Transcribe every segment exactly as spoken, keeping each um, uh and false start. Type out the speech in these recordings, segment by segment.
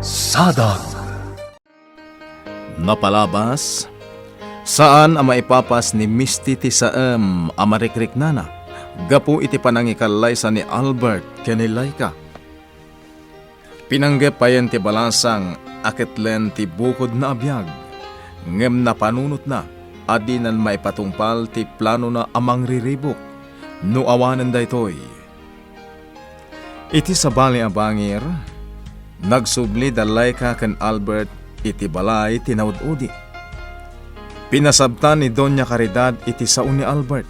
Sadag. Napalabas, saan a maipapas ni Misty ti saem a marikriknana gapu iti panangikallaysa ni Albert ken ni Laika. Pinanggep payen ti balasang a ketlen ti bukodna a biag, ngem napanunotna a dinan maipatungpal ti planona a mangriribuk no awanen daytoy. Iti sabali a bangir, nagsubli da Laika ken Albert iti balay ti naud-udi. Pinasabtan ni Doña Caridad iti sao ni Albert,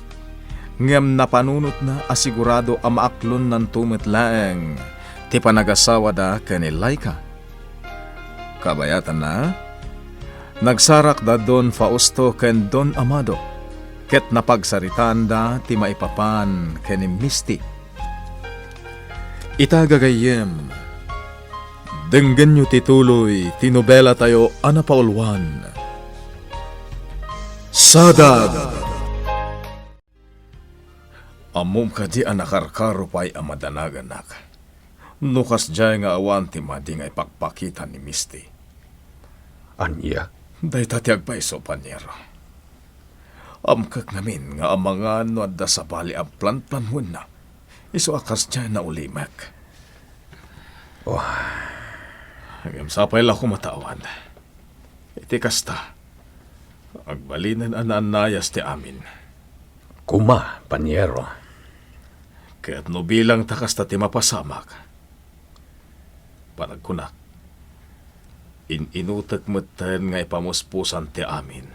ngem napanunotna a sigurado a maaklonnanto met laeng ti panagasawada ken ni Laika. Kabayatanna, nagsarak da Don Fausto ken Don Amado, ket napagsaritaanda ti maipapan ken ni Misty. Ita, gagayyem, denggenyo ti tuloy ti nobelatayo a napauluan, Sadag. Ammom kadi a nakarkaro pay a madanaganak no kasdiay nga awan ti madi nga ipakpakita ni Misty? Ania? Dayta ti agpayso, Paniero. Amkek ngamin nga amangan no adda sabali a planplanuenna, isu a kasdiay naulimek. Oh. Ngem sapay la koma ta awan. Iti kasta, agbalinen a naannayas ti amin. Koma, Paniero. Ket no bilang ta kasta ti mapasamak, panagkunak, in-inutek metten nga ipamuspusan ti amin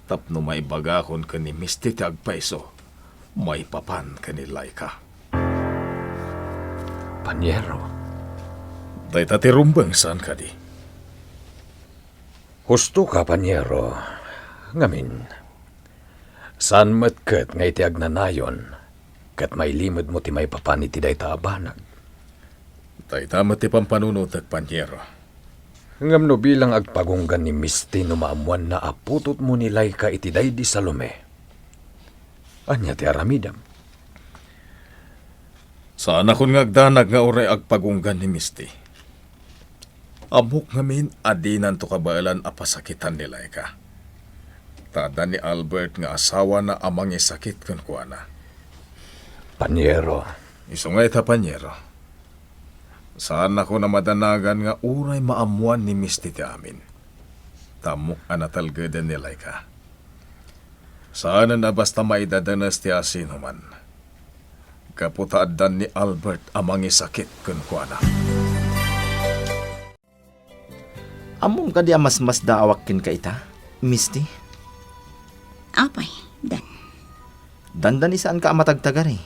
tapno maibagakon ken ni Misty ti agpayso maipapan ken ni Laika. Paniero. Dayta ti rumbeng, saan kadi? Husto ka, Paniero. Ngamin, saan met ket nga iti agnanayon, ket mailimedmo ti maipapan iti dayta a banag. Dayta met ti pampanunotek, Paniero. Ngem no bilang agpagunggan ni Misty no maammoanna a putotmo ni Laika iti daydi Salome, ania ti aramidem? Saanakon nga agdanag nga uray agpagunggan ni Misty. Ammok ngamin a dinanto kabaelan a pasakitan ni Laika. Ta adda ni Albert nga asawana a mangisakit kenkuana. Paniero. Isu nga ita, Paniero. Saannakon a madanagan nga uray maammoan ni Misty ti amin. Ta ammok a natalgeden ni Laika. Saanen a basta maidadanes ti asinoman gapu ta addan ni Albert a mangisakit kenkuana. Ammom kadi a masmasdaawak kenka ita, Misty? Apay, Dan? Dandani saanka a matagtagari.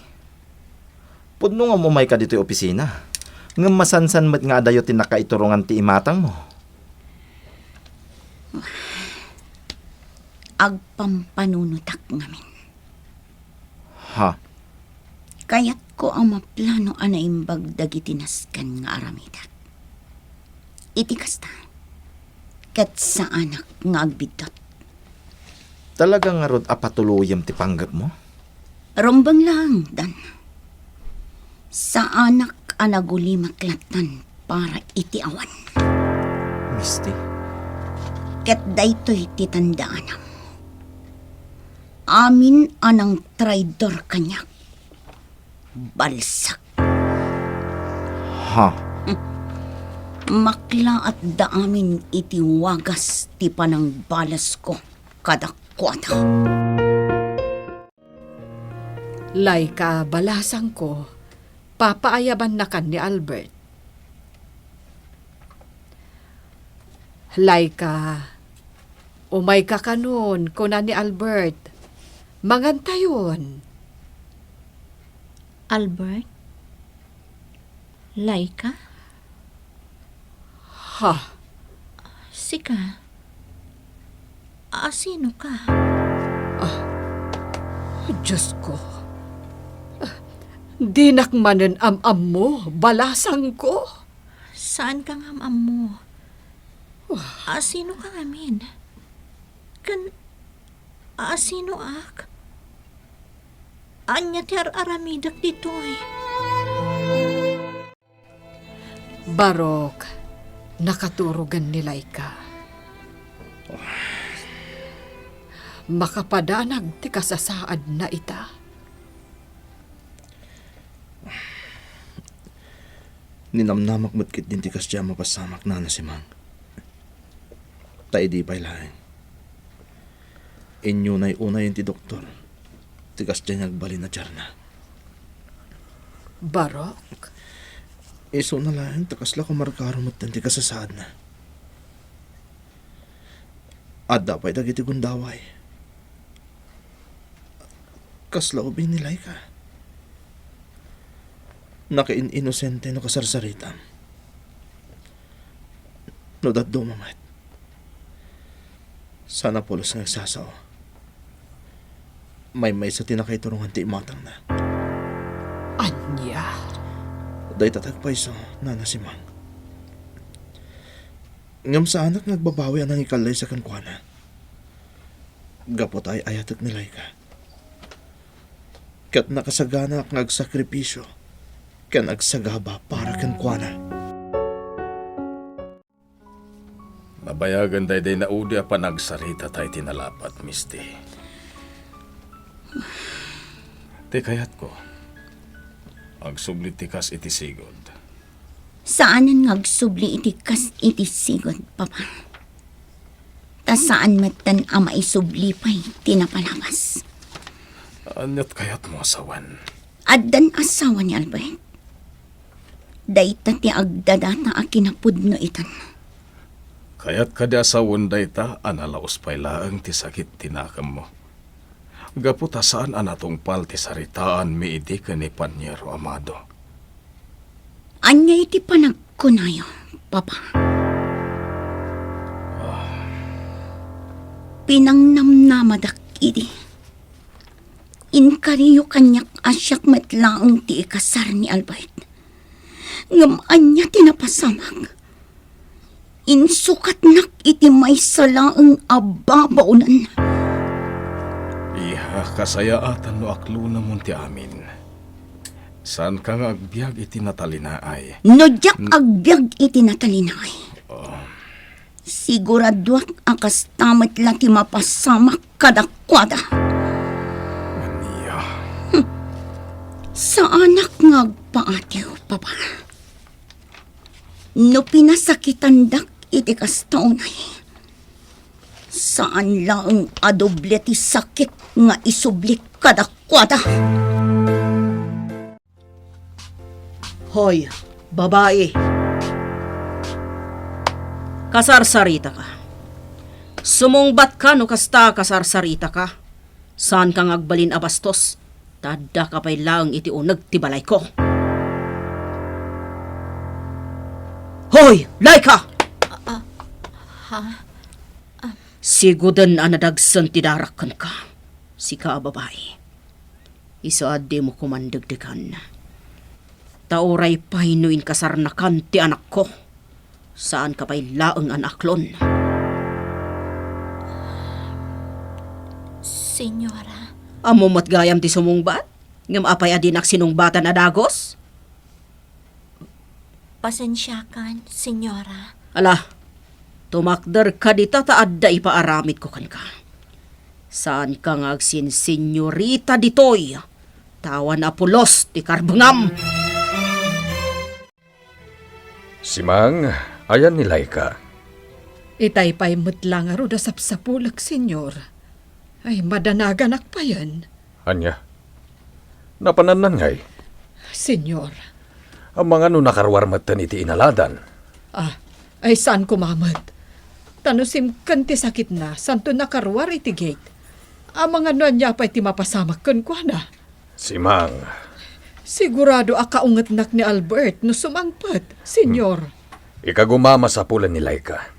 Pudno nga umayka ditoy opisina, ngem masansan met nga adayo ti nakaiturongan ti imatangmo. Agpampanunotak ngamin. Ha? Kayatko a maplano a naimbag dagiti nasken nga aramidek. Iti kasta, ket saanak nga agbiddut. Talaga ngarud a patuloyem ti panggepmo? Rumbeng laeng, Dan. Saanak a nagulimek lattan para iti awan. Misty? Ket daytoy ti tandaanam. Amin a nangtraidor kaniak, balsak. Ha? Maklaatda amin iti wagas ti panangbalesko kadakuada. Laika, balasangko, papaayabannakan ni Albert. Laika, umayka kanon, kuna ni Albert. Mangantayon. Albert? Laika? Ha? Sika? Asino ka? Ah, Diyos ko. Ah, dinak manen am-ammo, balasangko. Saan ka nga am-ammo? Asino ka ngamin? Ken asinoak? Ania ti ar-aramidek ditoy? Barok, Nakaturogen ni Laika. Makapadanag ti kasasaadna ita. Ninamnamak met ketdin ti kasdiay a mapasamak, Nana Simang. Ta idi pay laeng, inyunay-unayen ti doktor ti kasdiay nga agbalin a tiarna. Barok? Isuna laeng ta kasla kumarkaro metten ti kasasaadna. Adda pay dagiti gundaway. Kasla ubing ni Laika. Nakain-inosente no kasarsaritam. No dadduma met, saan a pulos nga agsasao. Maymaysa ti nakaiturongan ti imatangna. Ania? Dayta ti agpayso, Nana Simang. Ngem saanak nga agbabawi a nangikallaysa kenkuana. Gapu ta ay-ayatek ni Laika. Ket nakasaganaak nga agsakripisio ken agsagaba para kenkuana. Nabayagen daydiay naudi a panagsarita ta iti nalapat, Misty. Ti kayatko, agsubli ti kas iti sigud. Saanen nga agsubli iti kas iti sigud, Papa. Ta saan metten a maisubli pay ti napalabas. Aniat kayatmo a sawen? Addan asawa ni Albert. Dayta ti agdadata a kinapudno itan. Kayat kadi a sawen dayta a nalaus pay laeng ti sakit ti nakemmo? Gapu ta saan a natungpal ti saritaanmi idi ken ni Paniero Amado. Ania iti panagkunayo, Papa? Ah. Pinangnamnamadak idi. Inkariyo kaniak a siak met laeng ti ikasar ni Albert. Ngem ania ti napasamak? Insukatnak iti maysa laeng a babaonen. Iha, kasayaatan no aklonamon ti amin. Saanka nga agbiag iti natalinaay. No diak N- agbiag iti natalinaay, Oh. siguraduak a kasta met la ti mapasamak kadakuada. Ania? Hmm. Saanak nga agpaatiw, Papa. No pinasakitandak iti kasta unay, saan laeng a doble ti sakit nga isubli kadakuada. Hoy, babai! Kasarsaritaka. Sumungbatka no kasta a kasarsaritaka. Saanka nga agbalin a bastos, ta addaka pay laeng iti uneg ti balayko. Hoy, Laika! Ah, ah, ha? Siguden a nadagsen ti darak kenka, sika a babai. Isu a dimo koman degdegan. Ta uray pay no inkasarnakan ti anakko, saanka pay laeng a naaklon. Senyora. Ammom met gayam ti sumungbat? Ngem apay a dinak sinungbatan a dagus? Pasensiakan, Senyora. Ala, tumakderka dita ta adda ipaaramidko kenka. Saanka nga agsinsenyorita ditoy, ta awan a pulos ti karbengam. Simang, ayan ni Laika? Itay pay met la ngarud a sapsapulek, Senyor. Ay, madanaganak payen. Ania? Napanannan ngay? Senyor. Amangan no nakaruar metten iti inaladan? Ah, ay saan koma met. Ta no simken ti sakitna, santo nakaruar iti gate. Amangan no ania pay ti mapasamak kenkuana. Simang. Sigurado a kaungetnak ni Albert no sumangpet, Senyor. Hmm. Ikaguma, masapulen ni Laika.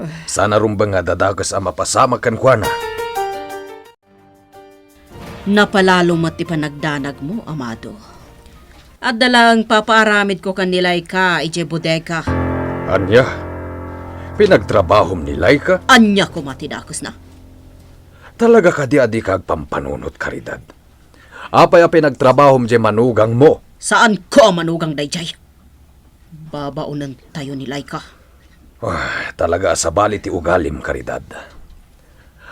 Ah. Saan a rumbeng nga adda dakes a mapasamak kenkuana. Napalalo met ti panagdanagmo, Amado. Adda laeng papaaramidko ken ni Laika idiay bodega. Ania? Pinagtrabahom ni Laika? Ania koma ti dakesna? Talaga kadi a dika agpampanunot, Caridad? Apay a pinagtrabahom diay manugangmo? Saanko a manugang daydiay. Babaonentayo ni Laika. Ah, talaga a sabali ti ugalim, Caridad.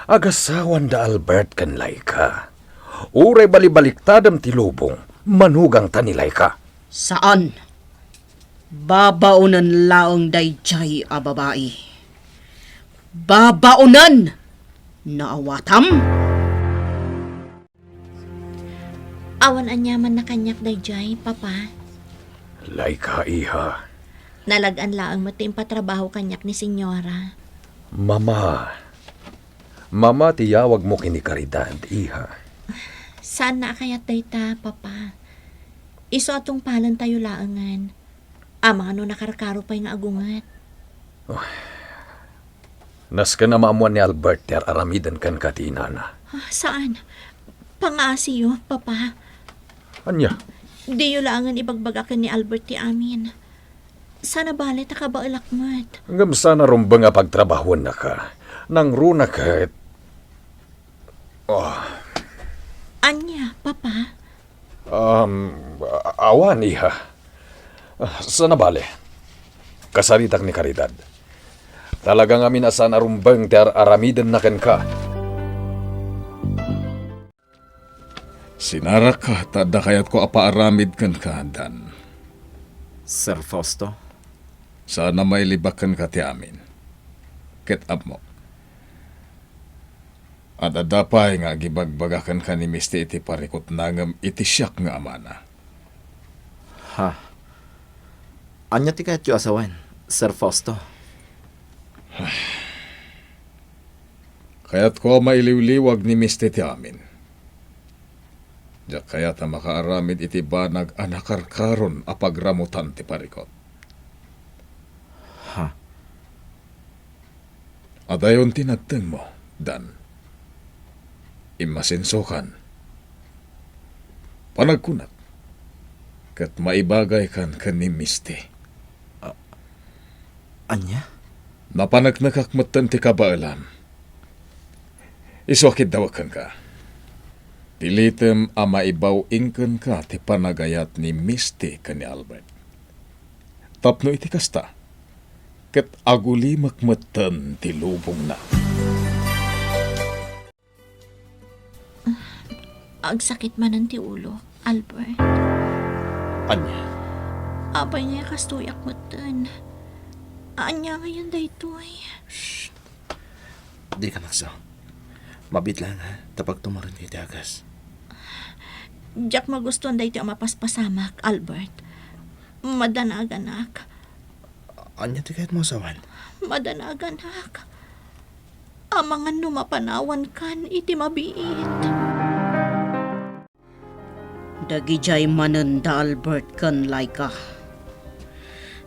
Agasawan da Albert ken Laika. Uray balibaliktadem ti lubong, manugangta ni Laika. Saan. Babaonen laeng daydiay a babai. Babaonen! Naawatam? Awan aniamanna kaniak daydiay, Papa. Laika, iha. Nalag-an laeng met ti impatrabaho kaniak ni Senyora. Mama. Mama ti yawagmo ken ni Caridad, iha. Saanna a kayat dayta, Papa. Isu a tungpalentayo laengen. Amangan no nakarkaro pay nga agunget. Oh. Nasken a maammoan ni Albert ti ar-aramiden kenka ti inana. Ah, saan? Pangaasiyo, Papa. Ania? Diyo laengen ibagbaga ken ni Albert ti amin. Saan a bale ta kabaelak met. Ngem saan a rumbeng a pagtrabahuennaka. Nangruna ket... Oh. Ania, Papa? Um, a-, awan, iha. Ah, saan a bale. Kasaritak ni Caridad. Talaga ngamin a saan a rumbeng ti ar-aramidenna kenka. Sinarakka ta adda kayatko a paaramid kenka, Dan. Sir Fausto? Saan a mailibak kenka ti amin. Ket ammok. Ad-adda pay nga agibagbaga kenka ni Misty iti parikutna ngem iti siak nga amana. Ha? Ania ti kayatyo a sawen, Sir Fausto? Kayatko a mailiwliwag ni Misty ti amin. Diak kayat a makaaramid iti banag a nakarkaron a pagramutan ti parikut. Ha? Adayon ti nagtengmo, Dan. Immasensokan. Panagkunak, ket maibagaykan ken ni Misty. A-, ania? Napaneknekak metten ti kabaelam. Isu a kiddawek kenka. Pilitem a maibaw-ing kenka ti panagayat ni Misty ken ni Albert. Tapno iti kasta, ket agulimek metten ti lubongna. Agsakit manen ti ulo, Albert. Ania? Apay nga kastoyak metten. Ania ngayen daytoy? Shh. Dika makso. Mabiit laeng, ha, ta pagtumarenka iti agas. Diak magustuan daytoy a mapaspasamak, Albert. Madanaganak. Ania ti kayatmo a sawen? Madanaganak. Amangan no mapanawankan iti mabiit. Dagidiay manen da Albert ken Laika.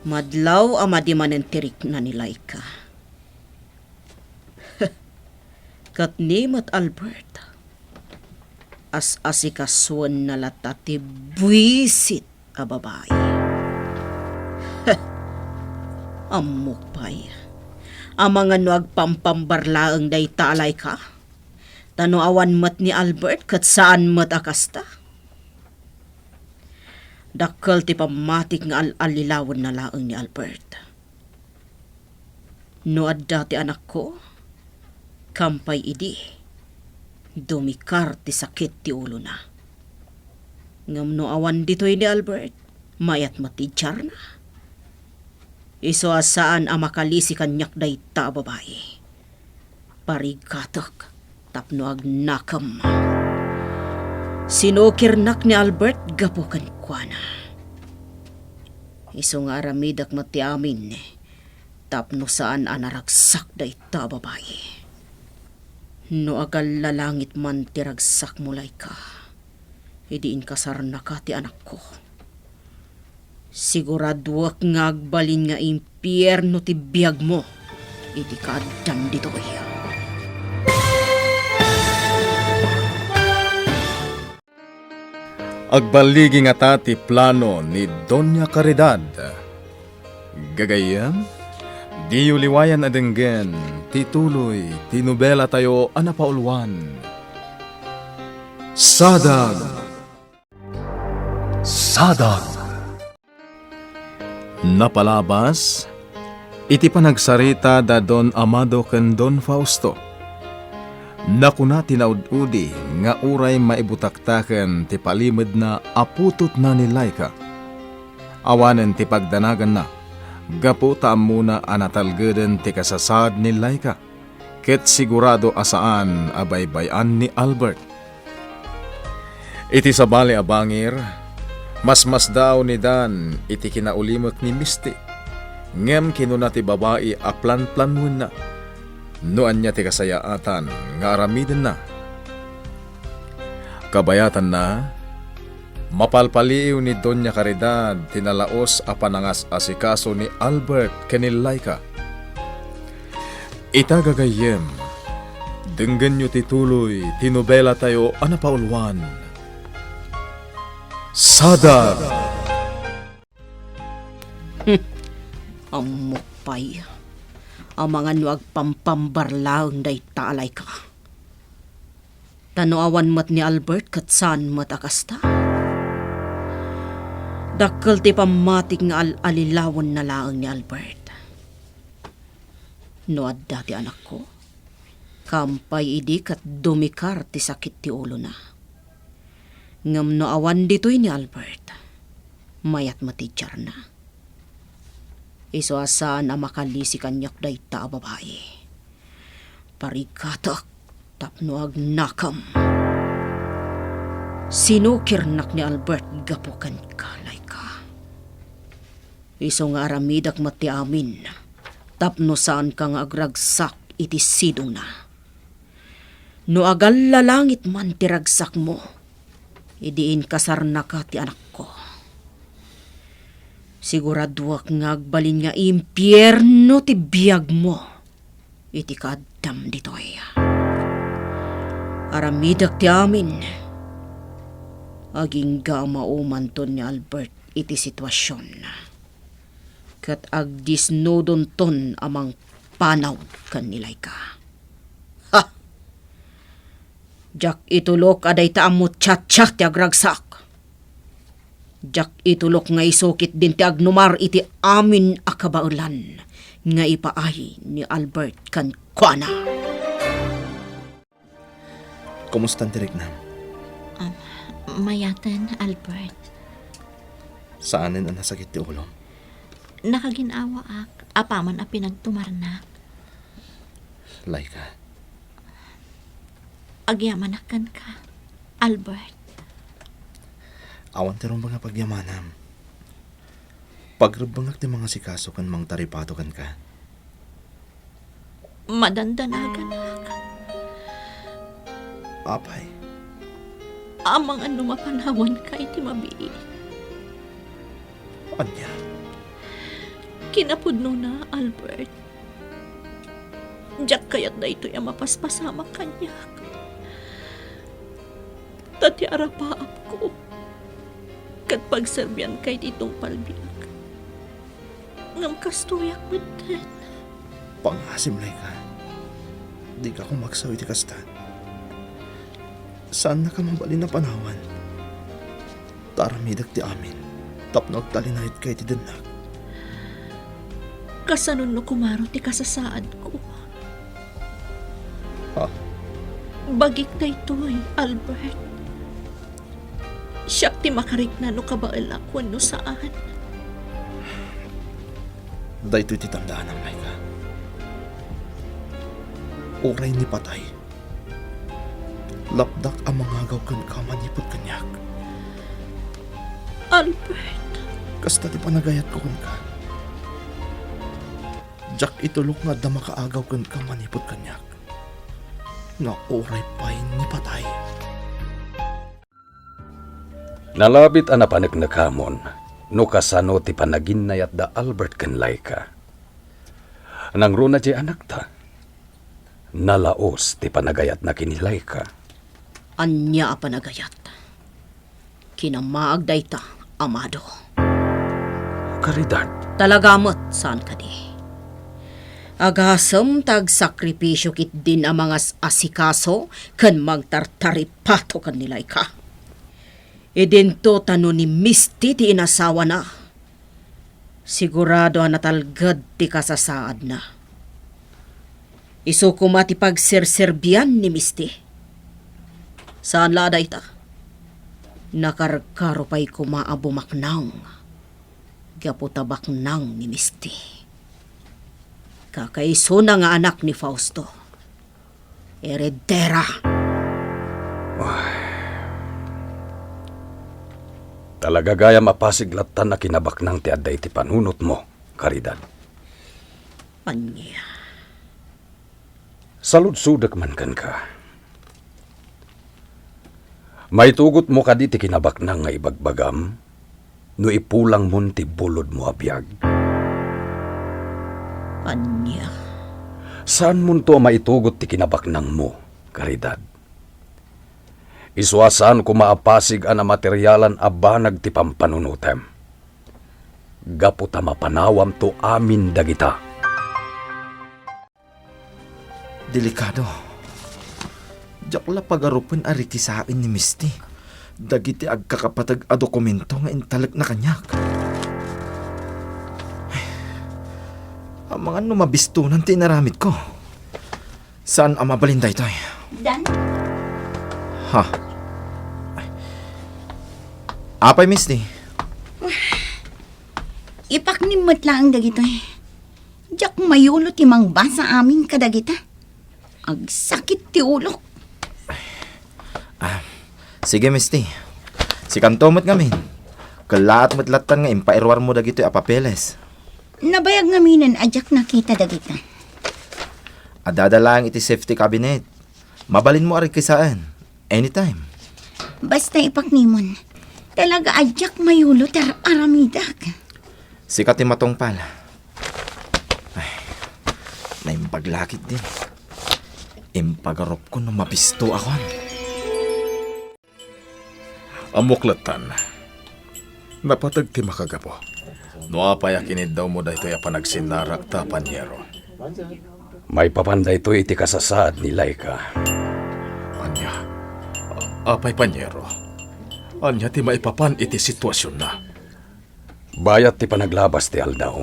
Madlaw a madi manen ti rikna ni Laika. Ket ni met Albert, as-asikasuenna latta ti buisit a babai. Ammok pay. Amangan no agpampambar laeng dayta a Laika? Ta no awan met ni Albert, ket saan met a kasta. Dakkel ti pammatik nga al-allilawenna laeng ni Albert. No adda ti anakko, kampay idi, dumikar ti sakit ti ulona. Ngem no awan ditoy ni Albert, mayat met ti diarna. Isu a saan a makalisi kaniak dayta a babai. Parigatek tapno agnakem. Sinukirnak ni Albert gapu kenkuana. Isu nga aramidek met ti amin tapno saan a naragsak dayta a babai. No agallalangit man ti ragsakmo, Laika, idi inkasarnaka ti anakko, siguraduek nga agbalin nga impierno ti biagmo idi kaaddan ditoy. Agballigi ngata ti plano ni Doña Caridad. Gagayyem, diyo liwayan a denggen ti tuloy ti nobelatayo a napauluan, Sadag. Sadag. Napalabas, Iti panagsarita da Don Amado ken Don Fausto, nakuna ti naud-udi nga uray maibutaktaken ti palimedna a putotna ni Laika. Awanen ti pagdanaganna, gapu ta ammona a natalgeden ti kasasaad ni Laika, ket sigurado a saan a baybay-an ni Albert. Iti sabali a bangir, masmasdaaw ni Dan iti kinaulimek ni Misty. Ngem kinuna ti babai a planplannuenna no ania ti kasayaatan nga aramidenna. Kabayatanna, mapalpaliiw ni Doña Caridad ti nalaos a panangas-asikaso ni Albert ken ni Laika. Ita gagayyem, denggenyo ti tuloy ti nobelatayo a napauluan, Sadar! Ammok pay, amangan no agpampambar laeng dayta a Laika. Ta no awan met ni Albert ket saan met a kasta. Dakkel ti pammatik nga al-alilawenna laeng ni Albert. No adda ti anakko, kaam pay idi ket dumikar ti sakit ti ulona. Ngem no awan ditoy ni Albert, mayat met ti diarna. Isu a saan a makalisi kaniak dayta a babai. Parigatek tapno agnakam. Sinukirnak ni Albert gapu kenka, Laika. Isu nga aramidek met ti amin tapno saanka nga agragsak iti sidongna. No agallalangit man ti ragsakmo, idi inkasarnaka ti anakko, siguraduak nga agbalin nga impierno ti biagmo iti kaaddam ditoy. Aramidek ti amin. Agingga a maumanton ni Albert iti situasion. Ket agdisnudonton a mangpanaw ken ni Laika. Ha! Diak itulok a dayta a muchacha ti agragsak. Diak itulok nga isu ketdin ti agnumar iti amin a kabaelan nga ipaay ni Albert kenkuana. Kumustan ti riknam? Um, mayaten, Albert. Saanen a nasakit ti ulom? Nakagin-awaak apaman a pinagtumarnak. Laika. Agyamanak kenka, Albert. Awan ti rumbeng a pagyamanam. Pagrebbengak ti mangasikaso ken mangtaripato kenka. Madandanaganak. Apay? Amangan no mapanawanka iti mabiit. Ania? Kinapudnona, Albert. Diak kayat daytoy a mapaspasamak kaniak. Ta ti arapaapko ket pagserbianka iti tungpal biag. Ngem kastoyak metten. Pangasim, Laika. Dika kumaksaw iti kasta. Saannaka mabalin a panawan. Ta aramidek ti amin tapno agtalinaedka iti dennak. Kasano no kumaro ti kasasaadko? Ha? Bagik daytoy, Albert. Siak ti makarikna no kabaelak wenno saan. Daytoy ti tandaanam, Laika. Uray ni patay, lapdak a mangagaw kenka manipud kaniak. Albert! Kasta ti panagayatko kenka. Diak itulok nga adda makaagaw kenka manipud kaniak. Nga uray pay ni patay. Nalabit a napaneknekamon no kasano ti panaginnayat da Albert ken Laika. Nangruna diay anakda. Nalaos ti panagayatna ken ni Laika. Ania a panagayat? Kinamaag dayta, Amado. Caridad. Talaga met, saan kadi? Agasem ta agsakripisio ketdin a mangas-asikaso ken mangtartaripato ken ni Laika. Idinto ta no ni Misty ti inasawana, Sigurado a natalged ti kasasaadna. Isu koma ti pagserserbian ni Misty. Saan la a dayta. Nakarkaro pay koma a bumaknang gapu ta baknang ni Misty. Kakaisuna nga anak ni Fausto. Heredera. Talaga gayam a pasig lattan a kinabaknang ti adda iti panunotmo, Caridad. Ania? Saludsodek man kenka. Maitugotmo kadi ti kinabaknang nga ibagbagam no ipulangmon ti bulodmo a biag? Ania? Saanmonto a maitugot ti kinabaknangmo, Caridad. Isu a saan koma a pasig a namaterialan a banag ti pampanunotem. Gapu ta mapanawamto amin dagita. Delikado. Diak la pagarupen a rikisaen ni Misty dagiti agkakapateg a dokumento nga intalekna kaniak. Ay, amangan no mabistonan ti inaramidko. Saan a mabalin daytoy? Dan? Ha? Ay. Apay, Misty? Ipaknim met laeng dagitoy. Diak mayulo ti mangbasa amin kadagita. Agsakit ti ulok. Ah, sige, Misty. Sikanto met ngamin. Kellaat met lattan nga impairuarmo dagitoy a papeles. Nabayag ngaminen a diak nakita dagita. Addada laeng iti safety cabinet. Mabalinmo a rikisaen. Anytime. Basta ipaknimon. Talaga a diak mayulo ti ar-aramidek. Sika ti matungpal. Ay, naimbag la ketdi. Impagarupko no mabistoakon. Ammok lattan. Napateg ti makagapu. No apay a kiniddawmo daytoy a panagsinnarakta, Paniero? Maipapan daytoy iti kasasaad ni Laika. Ania? Apay, Paniero? Ania ti maipapan iti situasionna? Bayat ti panaglabas ti aldaw,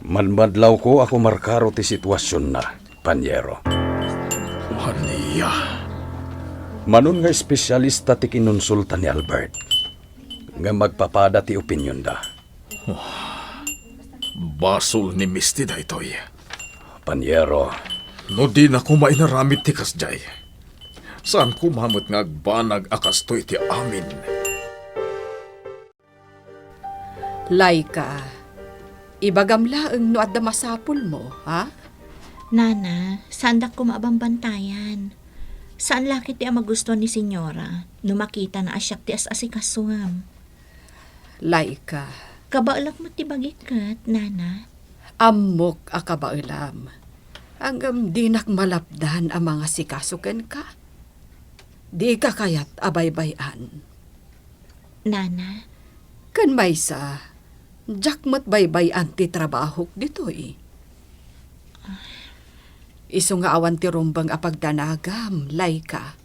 manmadlawko a kumarkaro ti situasionna, Paniero. Ania? Manon nga espesialista ti kinonsulta ni Albert, ngem agpapada ti opinionda. Basol ni Misty daytoy. Paniero. No dina koma inaramid ti kasdiay, saan koma met nga agbanag a kastoy ti amin. Laika, ibagam laeng no adda masapulmo, ha? Nana, saandak koma a bambantayan. Saan la ketdi a magustuan ni Senyora no makitana a siak ti as-asikasuem. Laika. Kabaelak met ti bagik ket, Nana. Ammok a kabaelam. Ngem dinak malapdan a mangasikaso kenka. Dika kayat a baybay-an. Nana? Ken maysa, diak met baybay-an ti trabahok ditoy. Isu nga awan ti rumbeng a pagdanagam, Laika.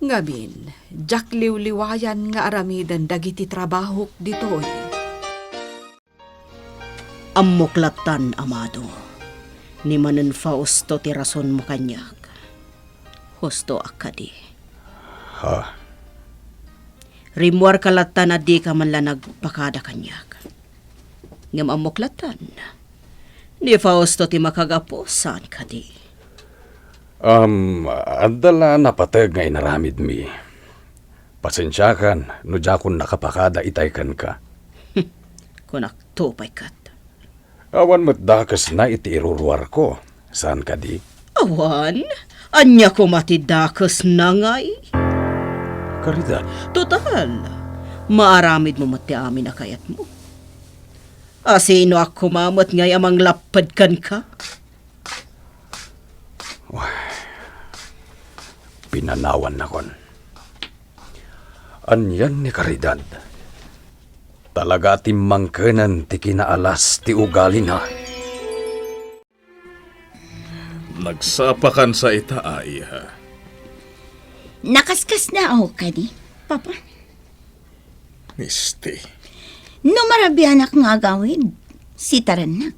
Ngamin, diak liwliwayan nga aramiden dagiti trabahok ditoy. Ammok lattan, Amado. Ni manen Fausto ti rasonmo kaniak. Husto a kadi. Ha? Rimmuarka lattan a dika man la nagpakada kaniak. Ngem ammok lattan. Ni Fausto ti makagapu, saan kadi? Um, adda la napateg nga inaramidmi. Pasensiakan no diakon nakapakada itay kenka. Kunakto pay ket. Awan met dakesna iti iruruarko, saan kadi? Awan? Ania koma ti dakesna ngay? Caridad. Total, maaramidmo met ti amin a kayatmo. A sinoak koma met ngay a manglapped kenka? Pinanawannakon. Anian ni Caridad? Talaga a timmangkenen ti kinaalas ti ugalina. Nagsapakan sa ita, a, iha. Nakaskasnaaw kadi, Papa? Misty. No marabianak nga agawid, sitarennak.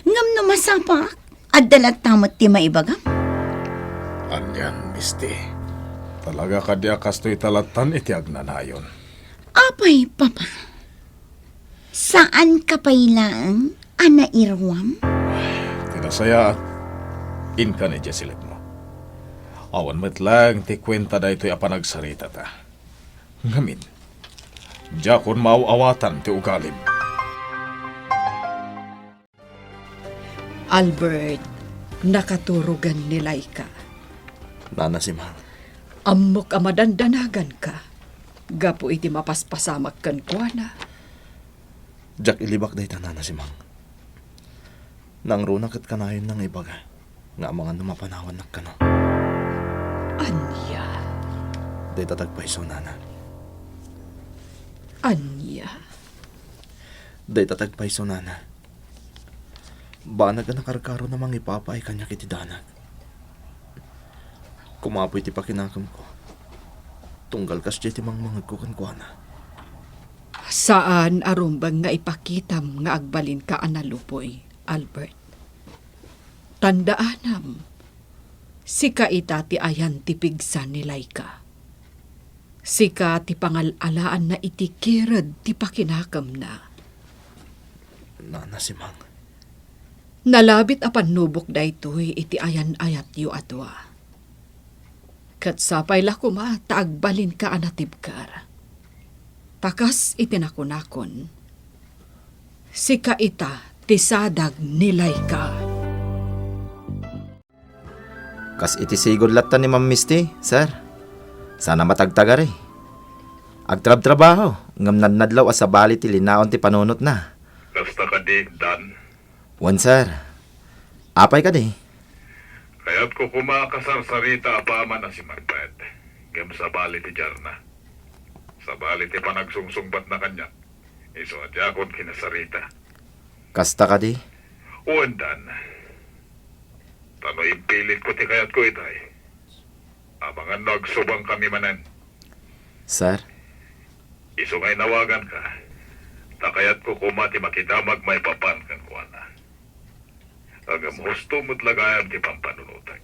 Ngem no masapaak, adda latta met ti maibagam. Anian, Misti? Talaga kadi a kastoy ta lattan iti agnanayon? Apay, Papa? Saanka pay laeng a nairuam? Ti nasayaat, inkan idiay silipmo. Awan met laeng ti kuenta daytoy a panagsaritata. Ngamin, diakon maaw-awatan ti ugalim. Albert, nakaturogen ni Laika. Nana Simang. Ammok a madandanaganka gapu iti mapaspasamak kenkuana. Diak ilibak dayta, Nana Simang. Nangruna ket kanayonna nga ibaga nga amangan no mapanawannak kano. Ania? Dayta ti agpayso, Nana. Ania? Dayta ti agpayso, Nana. Banag a nakarkarona mangipapaay kaniak iti danag. Kumapoy ti pakinakemko. Tunggal kasdiay ti mangmangegko kenkuana. Saan a rumbeng nga ipakitam nga agbalinka a nalupoy, Albert. Tandaanam, sika ita ti ayan ti pigsa ni Laika. Sika ti pangal-alaanna iti kired ti pakinakemna. Nana Simang. Nalabit a pannubok daytoy iti ayan-ayatyo a dua. Ket sapay la koma ta agbalinka a natibker. Ta kas iti nakunakon, sika ita ti sadag ni Laika. Kas iti sigud latta ni Ma'am Misti, sir. Saan a matagtagari. Agtrabtrabaho, ngem nadnadlaw a sabali ti linaon ti panunotna. Kasta kadi, Dan? Wen, sir. Apay kadi? Kayatko koma a kasarsarita apaman a si Manfred, ngem sabali ti diarna. Sabali ti panagsungsungbatna kaniak, isu a diakon kinasarita. Kasta kadi? Wen, Dan. Ta no impilitko ti kayatko itay, amangan no agsubangkami manen. Sir? Isu nga inawaganka, ta kayatko koma ti makidamag maipapan kenkuana. Ngem husto met la gayam ti pampanunotek.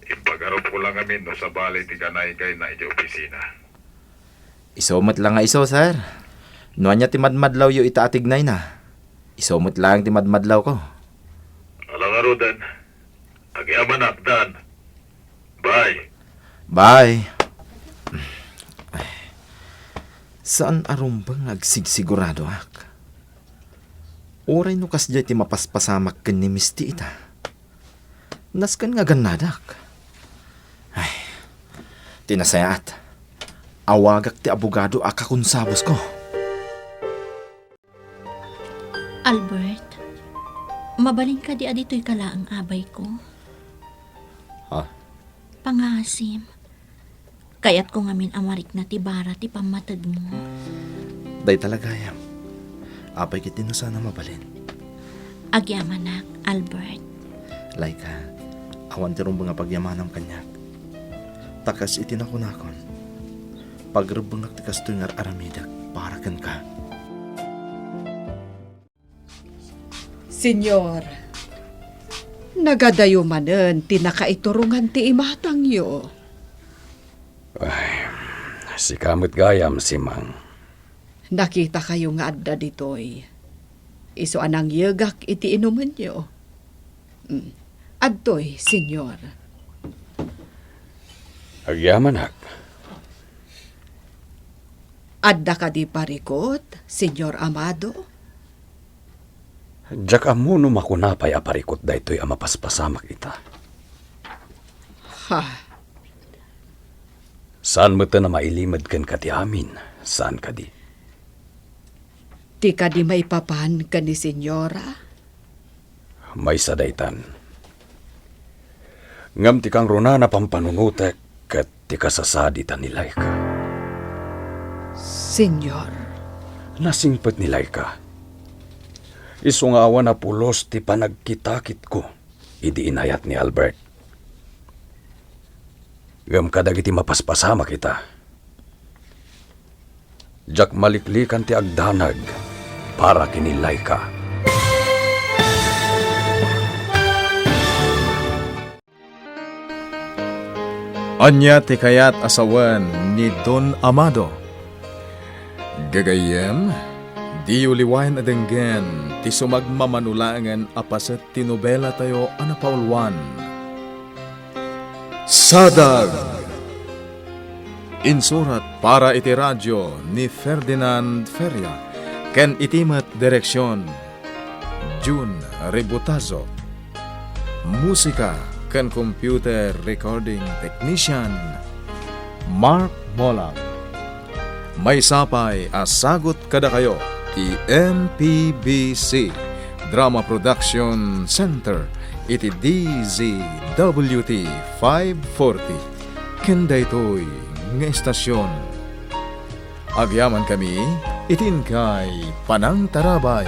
Impagarupko la ngamin no sabali ti ganaygayna idiay opisina. Isu met la nga isu, sir. No ania ti madmadlawyo ita a tignayna, isu met laeng ti madmadlawko. Ala ngaruden, agyamanak, Dan. Bye. Bye. Saan a rumbeng nga agsigsiguradoak. Uray no kasdiay ti mapaspasamak ken ni Misti ita. Nasken nga gannadak. Ay, ti nasayaat. Awagak ti abogado a kakonsabusko. Albert, mabalin kadi a ditoyka laeng a bayko? Ha? Pangaasim. Kayatko ngamin a marikna ti bara ti pammategmo. Dayta la gayam. Apay ketdi no saan a mabalin? Agyamanak, Albert. Laika, awan ti rumbeng a pagyamanam kaniak. Ta kas iti nakunakon, pagrebbengak ti kastoy nga ar-aramidek para kenka. Señor, nagadayo manen ti nakaiturongan ti imatangyo. Ay, sika met gayam, Simang. Nakitakayo nga adda ditoy. Isu a nangyegak iti inumenyo. Mm. Adtoy, Señor. Agyamanak. Adda kadi parikut, Señor Amado? Diak ammo no makuna pay a parikut daytoy a mapaspasamak ita. Ha? Saan metten a mailimed kenka ti amin, saan kadi? Ti kadi maipapan ken ni Señora? Maysa daytan. Ngem ti kangrunaan a pampanunotek ket ti kasasadita ni Laika. Señor. Nasingpet ni Laika. Isu nga awan a pulos ti panagkitakitko idi inayat ni Albert. Ngem kadagiti mapaspasamak ita, Diak maliklikan ti agdanag para ken ni Laika. Ania ti kayat a sawen ni Don Amado? Gagayyem, diyo liwayan a denggen ti sumagmamano laengen a paset ti nobelatayo a napauluan, Sadag. Insurat para iti radio ni Ferdinand Feria ken iti met direksion, Jun Ributazo. Musika ken computer recording technician, Mark Molang. Maysa pay a sagut kadakayo ti M P B C Drama Production Center iti D Z W T five forty. Ken daytoy nga estasion, agyamankami iti inkay panangtarabay.